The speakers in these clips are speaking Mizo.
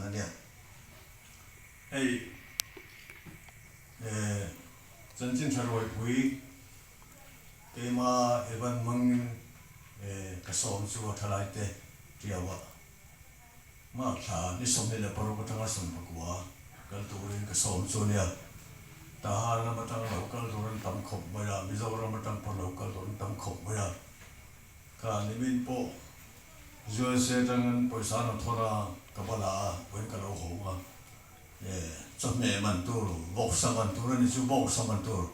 a nia. Hei chanchin tha ruaipui keima Evan hmangin ka sawm chu a thalaite tiauah March thla ni 26 atanga 19 kal turin ka sawm chu a nia. Tahan lam atang lo kal tur an tam khawp mai a, Mizoram atang pawh lo kal tur an tam khawp mai a. Kha nimin pawh USA atangin pawisa an rawn thawn a, ka va la a, vawiin ka lo hawng a. Chawhmeh man tur, vawksa man tur a ni chu, vawksa man tur.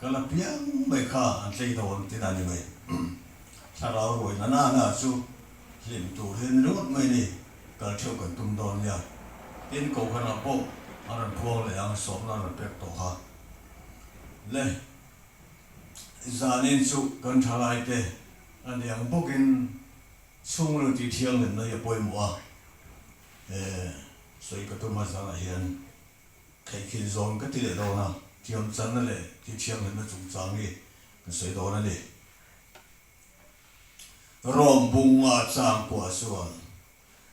Ka la piang mai kha an tlei dawn tihna a ni mai. Thlarau ruai na na na chu hlim tur hi a ni ringawt mai ni, kal theuh kan tum dawn nia. Tin, Kohhranah pawh a rawn phuang leh ang, sawmna a rawn pek tawh kha. Le, zanin chu kan thalaite a ni ang bawkin chhungril tih thianghlimna hi a pawimawh a, sawi ka tum a zanah hian. Theihkhil zawn ka ti leh dawn a, thiamchanna leh thil thianghlimna chungchang hi ka sawi dawn a ni. Rome bunga changkua chuan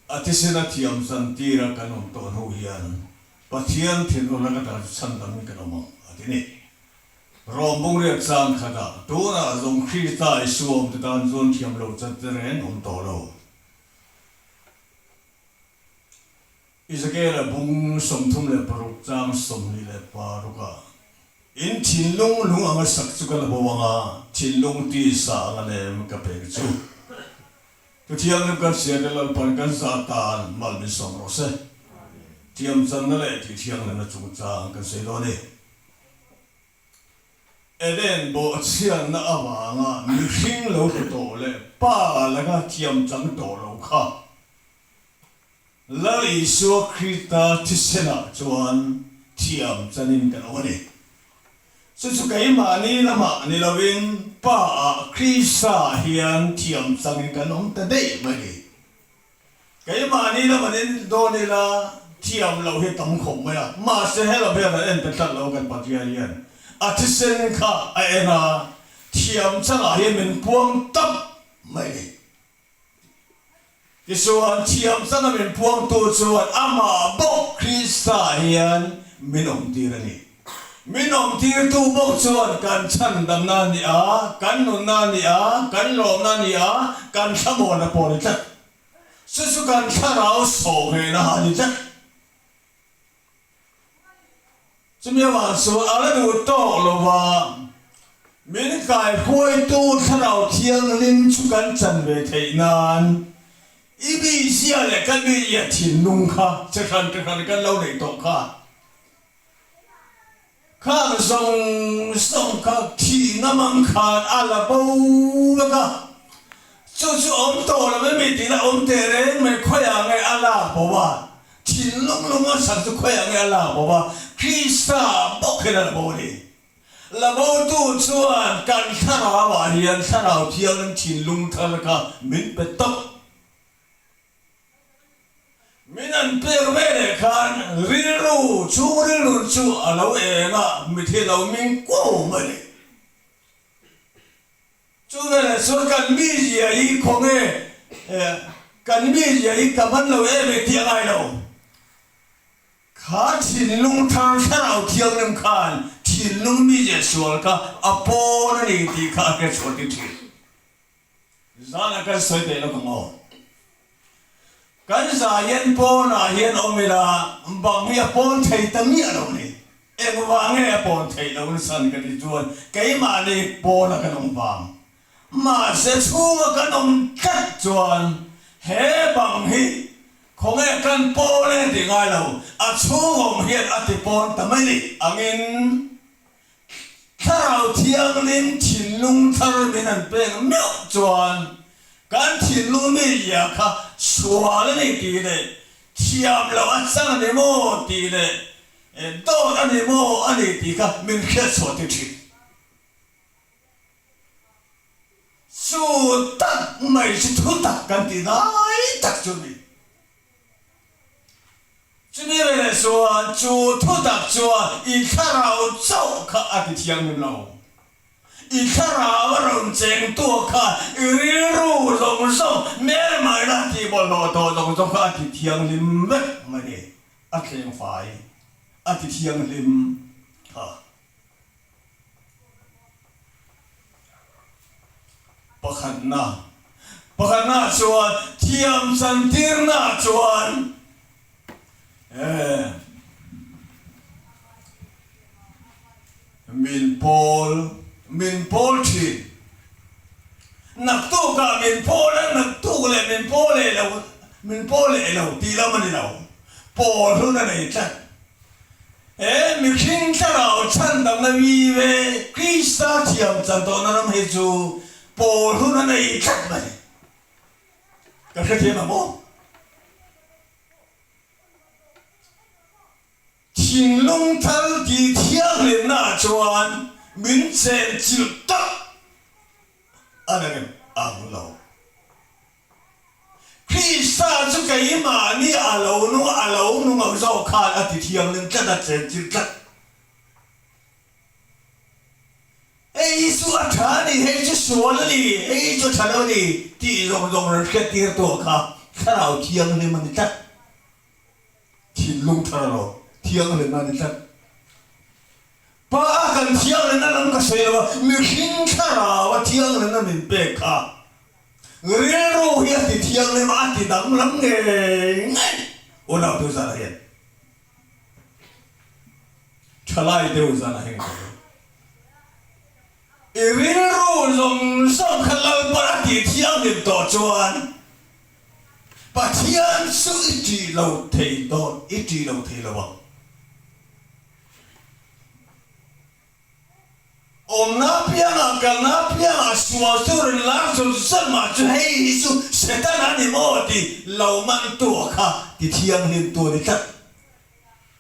a thisena thiamchan tira kan awm tawh hnu hian Pathian thinurna ka tan chu chhan dangin kan awm ang a ti ni. Rome bung riat chang khatah tunah zawng Krista Isua awmte tan chuan thiam lo chan te reng awm tawh lo. Ezekiel-a bung 36 chang 26 ah, In thinlung lung anga sak chu ka la bo ang a, thinlung tisa anga lem ka pek chu. Thu thianghlim kan hriat e Lalpan kan zah tan mal min sawm rawh se. Thiamchanna leh tih thianghlimna chungchang kan sawi dawn a ni. Eden bawhchhiatna avanga mihring lo hlu tawh leh pa laka thiamchang tawh lo kha Lal Isua Krista thisenah chuan thiam chanin kan awm a ni. Chu chu keimahni lamah ni lovin Pa-ah Krista hian thiam changin kan awm ta daih mai a ni. Keimahni lamah nen dawn ila thiam loh hi tam khawp mai a, mahse helam hian a en ta tlat lo kan Pathian hian a thisen kha a en a, thiam changah hian min puang tap mai a ni. Tichuan, thiamchana min puangtu chuan amah bawk Krista hian min awmtir a ni. Min awmtirtu bawk chuan kan chhandamna a ni a, kan nunna a ni a, kan lawmna a ni a, kan thlamuanna pawh a ni tlat. Chu chu kan thlarau sawhhehna a ni tlat. Chumi avang chuan a la duh tawk lo va, min kaihruaitu Thlarau Thianghlim chu kan chan ve theih nan i mizia leh ka mizia thinlung kha che hran che hran kan lo neih tawh kha. Khang zawng zawng kha thihna mang khan a la bo vek a, chu chu awm tawh lo emi tih la awm teh reng mai khawiah nge a lak bo a, Thinlung lung a chhan chu khawiah nge a lak bo a, Krista bawk hian a la bo a ni. La botu chuan kan thlarauah hian Thlarau Thianghlim thinlung thar kha min pe tawp. Min an pek ve leh khan rilru, chhungril nun chu a lo eng a, mithi lo ming kuau mai a ni. Chu veleh chuan kan mizia hi khawnge kan mizia hi ka man lo em e tih a ngai lo. Kha thinlung thar thlarau thianghlim khan thinlung mizia sual kha a pawn a ni tih kha a hre chhuah tir thin. Zana kan sawi peih lawk ang aw. Kan zaiin pawnah hian awm ila bang hi a pawn thei ta miah lo ni. Engvang nge a pawn theih loh nsan ka ti chuan keimahni pawna kan awm vang. Mahse chhunga kan awm tlat chuan he bang hi khawnge kan pawn e ti ngai lo, a chhung awm hian a ti pawn ta mai ni angin Thlarau Thianghlim thinlung thar min an pek meuh chuan kan thinlung mizia kha sual a ni tih leh thiam loh a chang a ni maw tih leh dawt a ni maw a ni tih kha min hriatchhuah tir thin. Chu tak mai chu thutak kan tih lai tak chu a ni. Chumi veleh chuan chu thutak chuan i thlarau chauh kha a ti thianghlim lo. I thlarau a rawn cheng tu kha i rilru zawng zawng hmelmaina tih bawlhhlawh tawh zawng zawng kha a ti thianghlim vek mai ni. A thleng fai a ti thianghlim kha. Pakhatna pakhatna chuan thiam chantirna chuan Min pawl, min pawl thin. Naktukah min pawl a, naktuk leh min pawl leh lo, min pawl leh lo tih lam a ni lo. Pawl hun a nei tlat. He mihring thlarau chhandamna mi ve Krista thiam chan tawhna ram hi chu pawl hun a nei tlat mai. Ka hrethiam ang maw? Thinlung thar tih thianghlimna chuan min chenchilh tak a ni reng ang lo. Krista chu keimahni a lo nung a lo nung ang zawk khan a ti thianghlim tlat a chenchilh tlat. Hei hi chu a tha a ni, hei chu sual a ni, hei hi chu a tha lo a ni tih zawng zawng rawn hriattir tawh kha Thlarau Thianghlim a ni tlat. Thinlung thar lo, thianghlimna a ni tlat. Pa a kan thianghlimna lam ka sawi lo a, mihring thlarau a thianghlimna min pek kha rilru hi a ti thianghlim a, a ti danglam ngei ngei unau tu zanah hian thalai deuh zanah hian ka sawi. I rilru zawng zawng kha Lalpan a tih thianghlim tawh chuan Pathian chu i ṭih lo thei dawn, i ṭih lo thei lo ang. Awmna apiangah, kalna apiangah sual chu rawn lar zawt zawt mah chu hei hi chu Setana a ni maw tih lo mantu a kha ti thianghlimtu a ni tlat.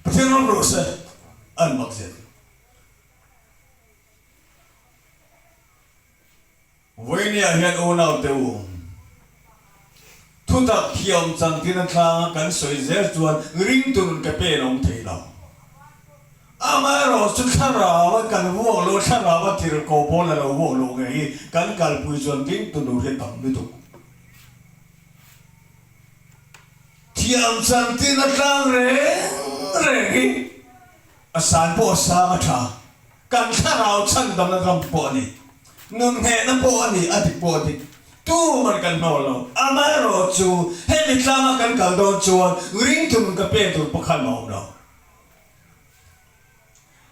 Pathian rawng rawh se, an mak zel. Vawinia hian unaute u, thutak thiam chantin atlanga kan sawi zel chuan ringtu nun ka pen awm thei lo. Amaherawhchu thlarau a kan vuak loh, thlarau a tirhkoh pawl a lo vuak loh ngei hi kan kalpui chuan ringtu nun hi a tam lutuk. Thiam chantin atlang reng reng hi A san pawh a sang a tha. Kan thlarau chhandamna ram pawh a ni. Nun nghehna pawh a ni, a dik pawh a dik. Tuman kan hnawl lo. Amaherawh chu hemi tlanga kan kal dawn chuan ringtu nun ka pen tur pakhat mah a awm lo.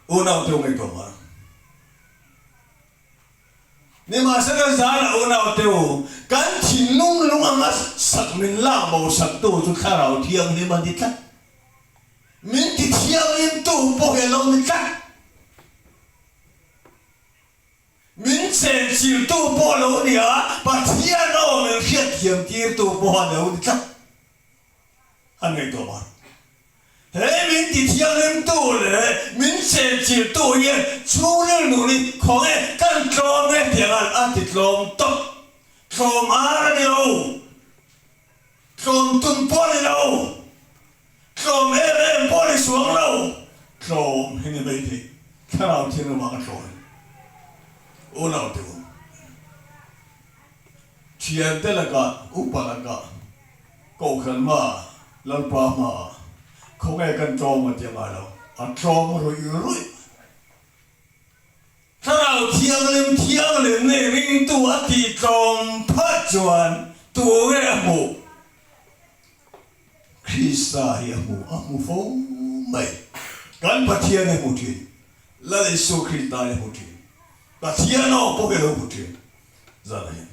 Unaute u ngaihtuah mar. Nimahsela zana unaute u, kan thinlung lung anga sak min lak bo saktu chu Thlarau Thianghlim a ni tlat. Min ti thianghlim tu pawh hi a lo ni tlat. Min chenchilh tu pawh a lo ni a, Pathian aw min hriatthiam tir tu pawh a lo ni tlat. Han ngaihtuah mar. He min ti thianghlim tu leh min chenchilh tu hian chhungril nun hi khawnge kan tlawm nge tih ang a ti tlawm tawp. Tlawm ar a ni lo. Tlawm tum pawh a ni lo. Tlawm em em pawh ni suang lo. Tlawm hi ni mai thei. Thlarau thianghlim avanga tlawm hi unau te u. Thiante lakah, upa lakah, kohhran hmaah, Lalpa hmaah khawnge kan tlawm a ti a ngai lo. A tlawm ruih ruih. Thlarau Thianghlim Thianghlim nih ringtu a tih tlawm phat chuan tu nge a hmuh? Krista hi a hmu, a hmu fo mai. Kan Pathian hi a hmu thin. Lal Isua Krista hi a hmu thin. Pathian aw pawh hi a lo hmu thin. Zanah hian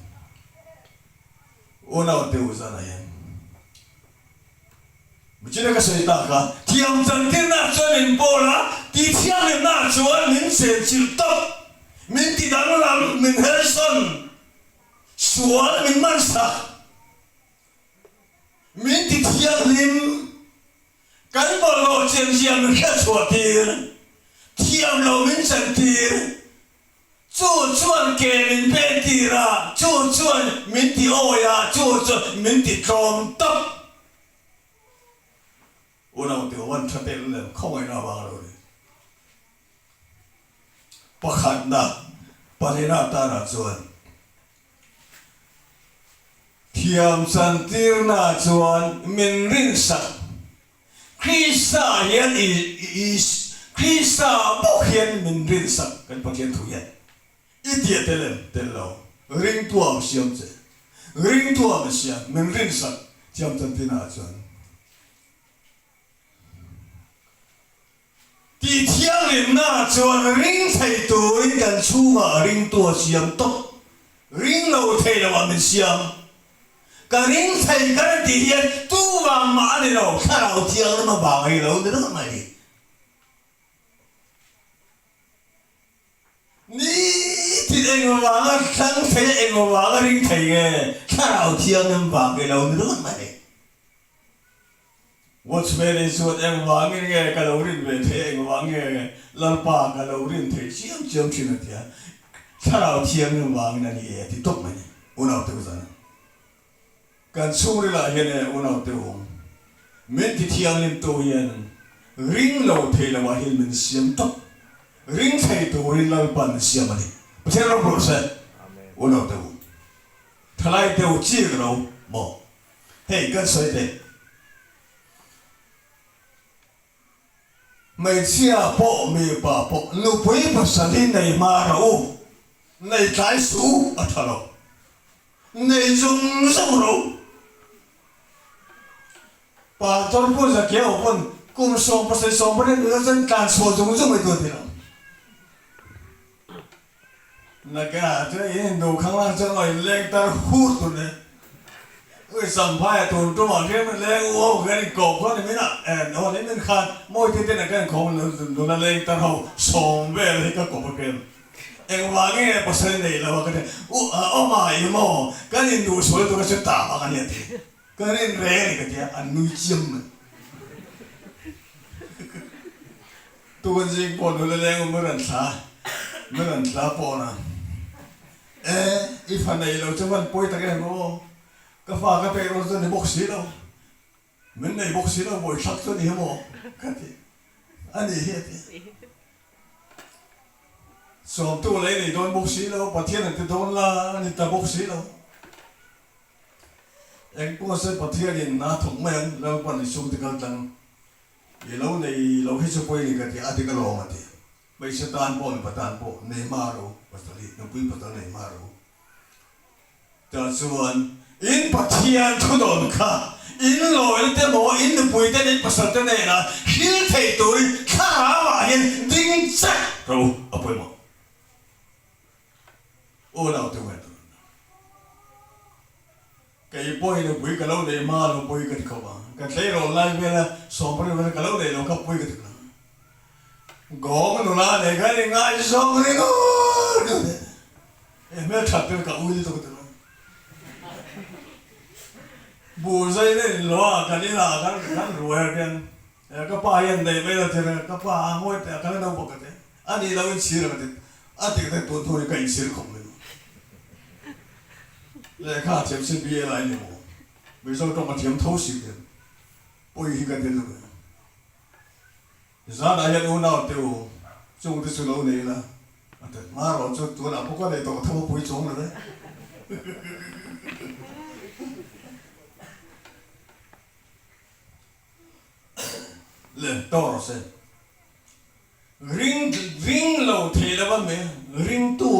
unaute u zanah hian. Michina ka sawi tak a, thiam chantirna chuan min pawl a, tih thianghlimna chuan min chenchilh tawp, min ti danglam, min hersawn, sual min mansak, min ti thianghlim, kan bawlhhlawh chianzia min hriatchhuah tir, thiam lo min chantir, chu chuan ke min pen tir a, chu chuan min ti awi a, chu chuan min ti tlawm tawp. Unaute wan tha tel lem khawngaihna avang lo ni. Pakhatna. Pahlina atanah chuan thiam chantirna chuan min rinsak. Krista hian Krista bawk hian min rinsak kan Pathian thu hian i tia tel em? Tel lo. Ringtu a siam che. Ringtu a min siam, min rinsak thiam chantirna chuan. Tih thianghlimna chuan ring thei turin kan chhungah ringtu a siam tawp. Ring lo thei lo ah min siam. Ka ring thei ka rawn tih hian tu vang mah a ni lo, thlarau thianghlim avang a hi lo ni ringawt mai ni. Nitin eng vanga thlang thei a, eng vanga ring thei nge thlarau thianghlim vang hi lo ni ringawt mai ni. Watchman-i chuan eng vangin nge ka lo rin ve thei a, eng vang nge Lalpa ka lo rin thei chiam chiam thin a ti a, thlarau thianghlim vangin a ni e a ti tawp mai ni. Unau te u zan. Kan chhungrilah hian e unau te u, min ti thianghlim tu hian ring lo thei lo ah hian min siam tawp. Ring thei turin Lalpa min siam a ni. Pathian rawng rawh se. Unau te u, thalai te u chik lo maw? Hei kan sawi teh. Hmeichhia pawh mipa pawh nupui pasal hi nei hma rawh u, nei tlai suh u a tha lo. Nei zung zung rawh u. Pastor Pu Zakiau pawn kum 70 70 nula chuan tlan chhuah zung zung mai tur a ti lo. Nakinah chuan in induh khang lang chuan aw in leng tar hur tur nen ui Samphaia tun tumah hian leng u ho hian in kawp khaw ni min ah aw ni min khan mawi te ten ah khan inkhawm nula leng tar ho sawm vel hi ka kawp a ken engvang nge pasal nei lo a ka ti u awma i maw kan induh sual tur a chu ta vang a nia ti ka rin reng a ni ka tia an nui chiam mai. Tun zing pawh nula leng u min rawn thla, min rawn thla pawn a, E, i fa nei lo chu van pawi tak em aw, ka fa ka pek rawn chu ni bawk si lo, min nei bawk si lo, vawi thlak chu a ni hi maw? ka ti a ni hi a ti. Sawmtu lei nei dawn bawk si lo, Pathian an ti dawn la a ni ta bawk si lo. Engpawh se Pathianin a thawk mai ang, Lalpan i chhungte kal tlang. I lo nei lo hi chu pawi ni ka ti, a dik alawm a ti. Hmeichhe tan pawh mipa tan pawh nei hma ro, pasal hi nupui pasal nei hma ro. Tah chuan in Pathian thu dawn kha in lawina te maw in nupui te leh in pasal te nena hril thei turin thlarau ah hian ding chat ro a pawimawh. Unau te ngaihtuah na. Kei pawhin nupui ka lo nei hma lo pawi ka ti khawp ang. Ka tleirawl lai vela sawmriat vela ka lo nei lo kha pawi ka ti khawp ang. Gawng nula nei khan i ngaihzawng ringawt ka ti. E hmelthat tel ka ui lutuk ka ti lo. Buh zai na in lo a kan inah khan kan ruai a khian ka pa hian nei mai lo ti reng ka pa a ngawi teh a ka la naupang ka ti. A nih lo inchhir ang a ti. A ti ka tun thu hi ka inchhir khawp mai. Lehkha a thiam si BA lai ni maw? Mizo tawng a thiam tho si khian pawi hi ka ti lutuk e. Zanah hian unau te u chung te chu lo nei la a ti. Hmarawh chu tunah pawh ka nei tawh tho a pui chuang lo e. Le tawh rawh se. Ring ring lo thei lo a mi ringtu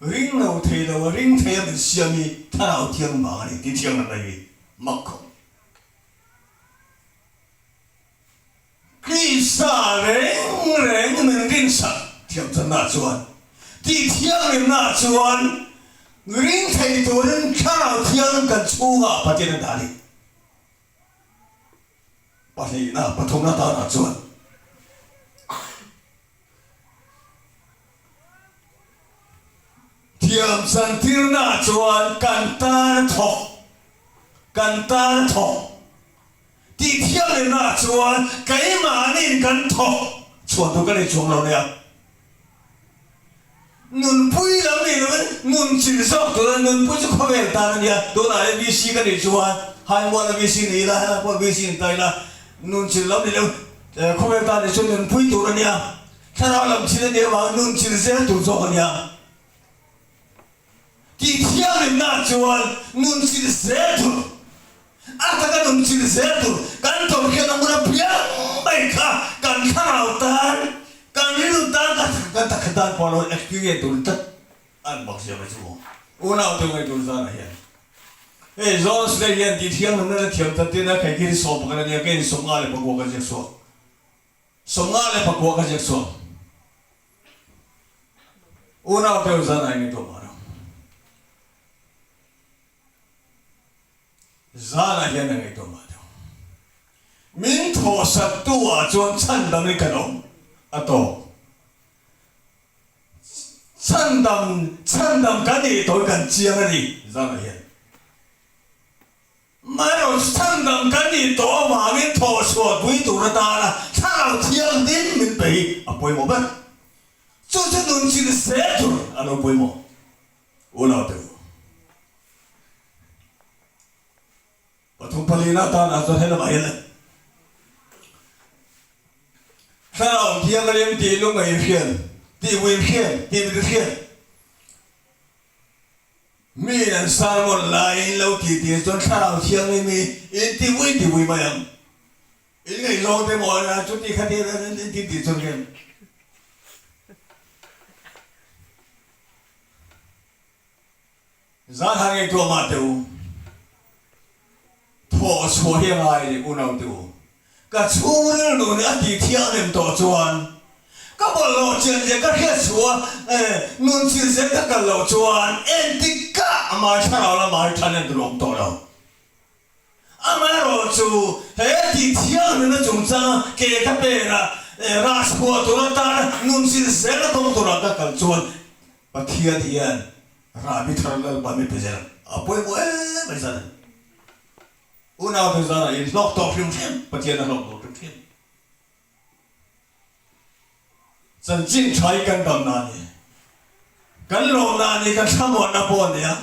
ring lo thei lo a ring thei a min siam hi thlarau thiang vang a ni tih thiang lam mai hi mak khawp. Krista reng reng min rinsak thiam channa chuan tih thianghlimna chuan ring thei turin thlarau thianghlim kan chhungah Pathian a dah a ni. Pahnihna, pathumna tanah chuan thiam chantirna chuan kan tan a thawk, kan tan a thawk tih thianghlimna chuan keimahniin kan thawk chhuah tur ka nei chuang lo nia. Nunpui lam nih lovin nun chil zawk tur a, nunpui chu khawvel tan a nia, tunah hian VC ka nih chuan Haimuala VC ni ila, helai pawh VC ni ta ila, nun chil lam nih lo khawvel tan nih chuan nunpui tur a nia, thlarau lam chil a nih avangin nun chil zel tur zawk a nia. Tih thianghlimna chuan nun chilh zel tur, a taka nun chilh zel tur kan tawrh hian a hmun apiang mai kha kan thlarau tan, kan rilru tan, kan taksa tan pawh a lo experience tur tlat an bawk sia mai chu maw. Unau te ngaihtuah zanah hian hei John Slade hian tih thianghlimna la thiam tan tina khaikir hi 11 a nia, kei in 59 ka ziak chhuak. 59 ka ziak chhuak. Unau teu zan ai nge tuah mah Zan ah hian a ngei tuah mah deuh. Min thawhsat tu ah chuan chhandam in kan awm a tawk. Chhandam chhandam kan nih tawh in kan chiang a ni zan ah hian. Amaherawhchu chhandam kan nih tawh avangin thawhchhuah pui tur atana thlarau thianghlim min pe hi a pawimawh ber. Chu chu nun chilh zel tur a lo pawimawh. Unaute u, pathum palina atana chuan helamah hian thlarau thianghlim tih lungaih hrian, tih vui hrian, tih mit hrian, Miin an sermon laiin lo ti tir chuan Thlarau Thianghlim hi in ti vui ti vui mai ang. In ngaihzawng te maw a chuti kha ti in ti ti chuan hian. Zan han ngaihtuah mah teh u. Thawh chhuah hi a ngai a ni unau te u. Ka chhungril nun a tih thianghlim tawh chuan ka bawlhhlawh chian zia ka hriat chhuah a, nun chil zel ka kal loh chuan entik kah amah thlarau lamah hi than en tur a awm tawh lo. Amaherawhchu he tih thianghlimna chungchanga ke ka pen a, rah chhuah tur atana nun chil zel a kawng turah ka kal chuan Pathian hian Rahbi thar Lalpa mi pe zel a pawimawh em mai zan a ni. Unau te zan ah in hlawk tawh hrim hrim, Pathian a hlawk tawh hrim hrim. Chanchin tha hi kan damna a ni, kan lawmna a ni, kan thlamuanna pawh a ni a.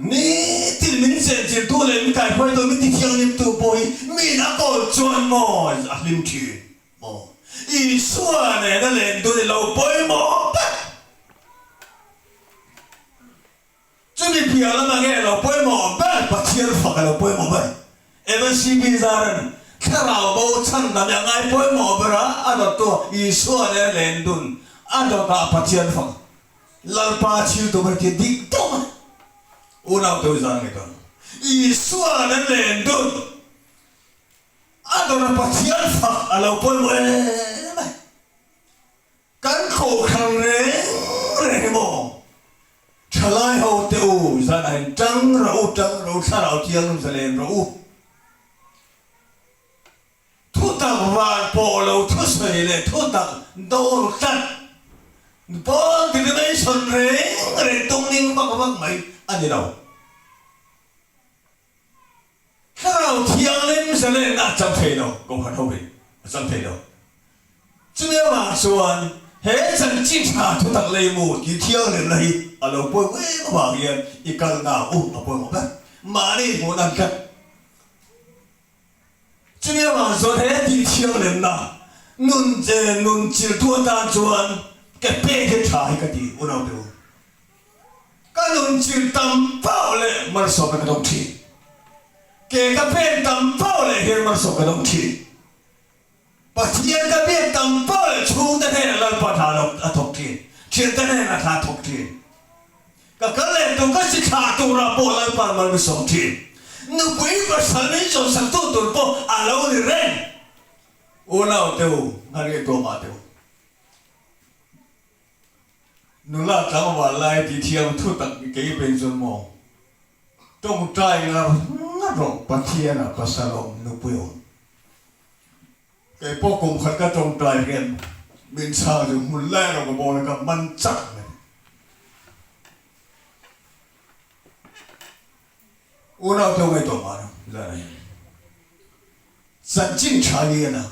Nitin min chenchiltu leh min kaihruaitu, min tithianghlimtu pawh hi miin a kawl chuan maw a hlim thin maw? Isua nena len dun i lo pawimawh ber. Chumi piah lama nge lo pawimawh ber? Pathian fak a lo pawimawh ber. MNCP zaran thlarau bo chhandam hi a ngai pawimawh ber a, a dawttu Isua nena len dun a dawtah Pathian fak Lalpa thil tum a ti dik deuh mai. Unau te zan nge dawn. Isua nan len dun a dawr a Pathian fak a lo pawimawh em mai. Kan kohhran reng reng hi maw thalai ho te u zan ah hin tang rawh u tang rawh u thlarau thianghlim zalen rawh u. Thutak van pawh lo thusawi leh thutak dawr tlat pawn denomination reng reng tung ning vak vak mai a ni lo. Thlarau Thianghlim zalenna a chang thei lo, Kohhran ho in a chang thei lo. Chumi avang chuan he chanchin tha thutak leimu tih thianghlimna hi a lo pawimawh em avang hian i kalna u a pawimawh ber. Mahni hmuhna an tlat. Chumi avang chuan he tih thianghlimna nun che nun chiltu atan chuan ke pek hi tha hi ka ti unau te u. Ka nun chil tam pauh leh malsawmna ka dawng thin. Ke ka pen tam pauh leh hian malsawm ka dawng thin. Pathian ka biak tam pauh leh chhungte hnenah Lalpa hna lo a thawk thin, thiante hnenah hna a thawk thin. Ka kal leh tur ka si thlah turah pawh Lalpa'n mal mi sawm thin. Nupui pasal min chawlhsaktu tur pawh a lo ni reng. Unau te u, ngharih tuah mah te u. Nula tlangval lai ti thiam thu tak kei pen chuan maw tawngtai ngar ngar rawh Pathian ah pasal awm nupui awm. Kei pawh kum khat ka tawngtai hian min chhang chu hmun lai rawh ka bawl a ka man chak mai. Unau te ngaih tawh mah rawh zan ah hian chanchin tha lian a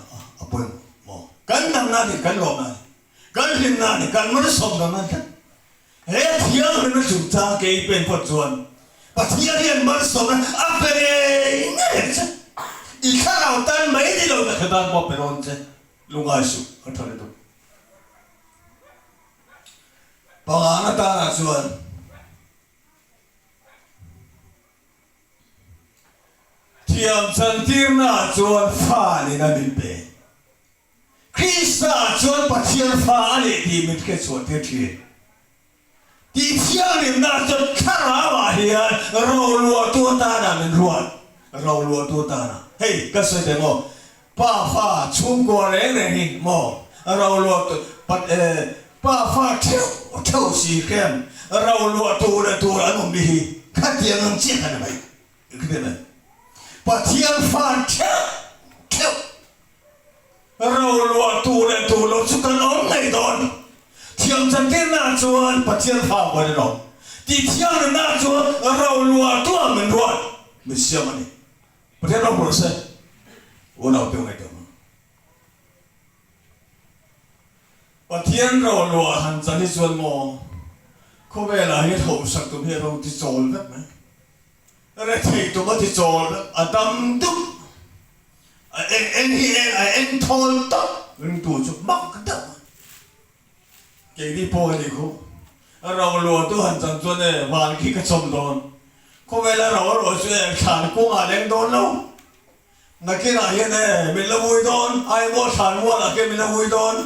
a pawimawh maw kan damna ni kan lawmna ni kan hlimna ni kan malsawmna ni tlat. He thianghlimna chungchang kei pen phawt chuan Pathian hian malsawmna a pe ngei ngei ang che. I thlarau tan mai ni lo takha tan pawh a pe rawn che. Lungai suh a tha lutuk. Pangana tanah chuan. Thiam chantirnaah chuan fa nihna min pe. Krista chuan Pathian fa a nih tih min hriatchhuahtir thin. Tih thianghlimna chuan thlarauah hian roluahtu atana min ruat. Roluahtu atana. Hei, ka sawi teh maw? Pa fa chhungkua reng reng hi maw? Roluahtu, pa fa theuh theuh si hian roluahtu leh tur an awm hi khatiang ang chiah kha ni mai. Pathian fa theuh theuh. Roluah tur leh tur lo chu kan awm ngei dawn. Thiam chantirna chuan Pathian fa buai an awm. Tih thianghlimna chuan roluah tuah min ruat, min siam a ni. Pathian ro hmuh se, unau te ngaihtuah hmang. Pathian roluah han chan hi chuan maw khawvelah hian hausak tum hi a ro ti chawl vek mai. Rethei tum a ti chawl vek, a dam dup. A eng eng hi eng a eng thawl tak ringtu chu mak deuh a. Keini pawh a nih khu. Ro lua tu han chan chuan e van khi ka chawm dawn. Khawvela ro a rawh chu e thlan kungah leng dawn lo. Nakinah hian e min la vui dawn, Aimaw thlan mualah khian min la vui dawn.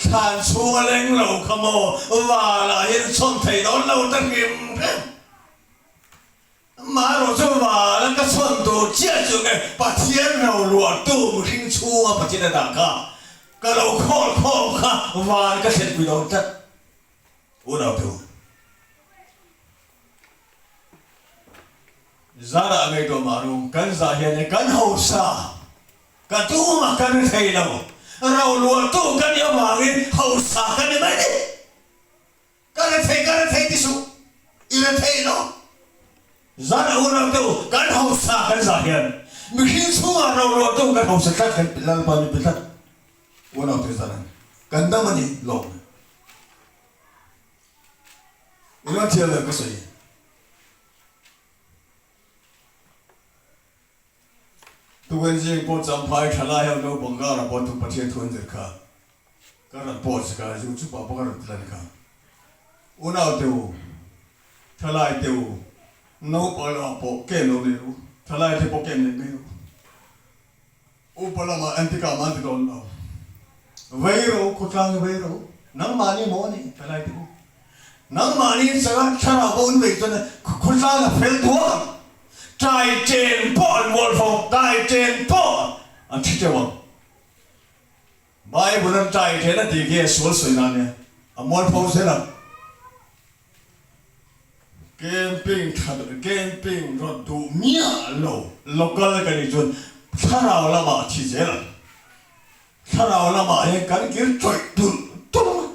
Thlan chhung a leng lo kha maw vanah hian chawm thei dawn lo ta hrim hrim. Amaherawh chu vala ka chhawn tur chiah chu nge Pathian roluahtu mihring chhunga Pathian a dah kha ka lo khawl khawm kha van ka thlenpui dawn tlat. Unau te u, Zarah ngaihtuah mah ru, kan zah hian e kan hausa, ka tumah kan ri thei lo, roluahtu kan nih avangin hausa kan ni mai ni. Ka rethei, ka rethei ti suh, i rethei lo. Zan a unau te u, kan hausa kan zah hian mihring chhungah roluah te u kan hausa tlat, kan Lalpa min pe tlat. Unau te zan kan dam a ni lawm. I lo thiam em ka sawi. Tukin zing pawh Champhai thalai ho naupang karah pawh thu Pathian thu an zir kha ka rawn post kha YouTube ah pawh ka rawn ti lan kha. Unau te u, thalai te u, naupang lamah pawh kem lo nei ru, thalai te pawh kem nei mai ru. Upa lamah engtikah mah an ti dawn lo. Vei ro, khawtlang hi vei ro, nangmahni maw a nih thalai te u. Nangmahni changa thlarau pawh an vei chuan khawtlang a fel duak ang. Tai chen pawh an mual fo, tai chen pawh an thi teuh ang. Bible an tai chen a tih khi a sual sawi nan nia, a mualpho zel ang. Camping tha camping rawt duh miah lo local ka nih chuan thlarau lamah a thi zel ang. Thlarau lamah hian kan kir chawih tulh tulh a,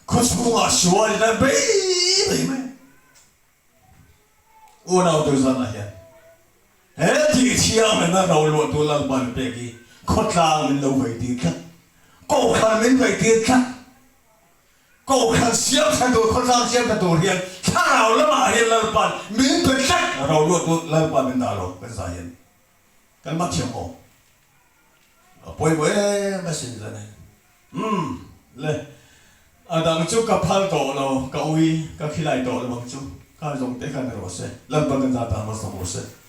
khawchhungah sual in a bei bei mai. Unau tu zanah hian he tih thianghlimna ro luahtu Lalpa min pek hi khawtlang min lo vei tir tlat, kohhran min vei tir tlat. Kohhran siam tha tur, khawtlang siam tha tur hian thlarau lamah hian Lalpa'n min pe tlat, ro luahtu Lalpa min dah lo kan zah hian kan mah thiam aw. A pawimawh em asin zan e. Umm le, a dang chu ka phal tawh lo, ka ui, ka khilai tawh lo ang chu, kha zawng te khan rawh se, Lalpa kan zah tan malsawm rawh se.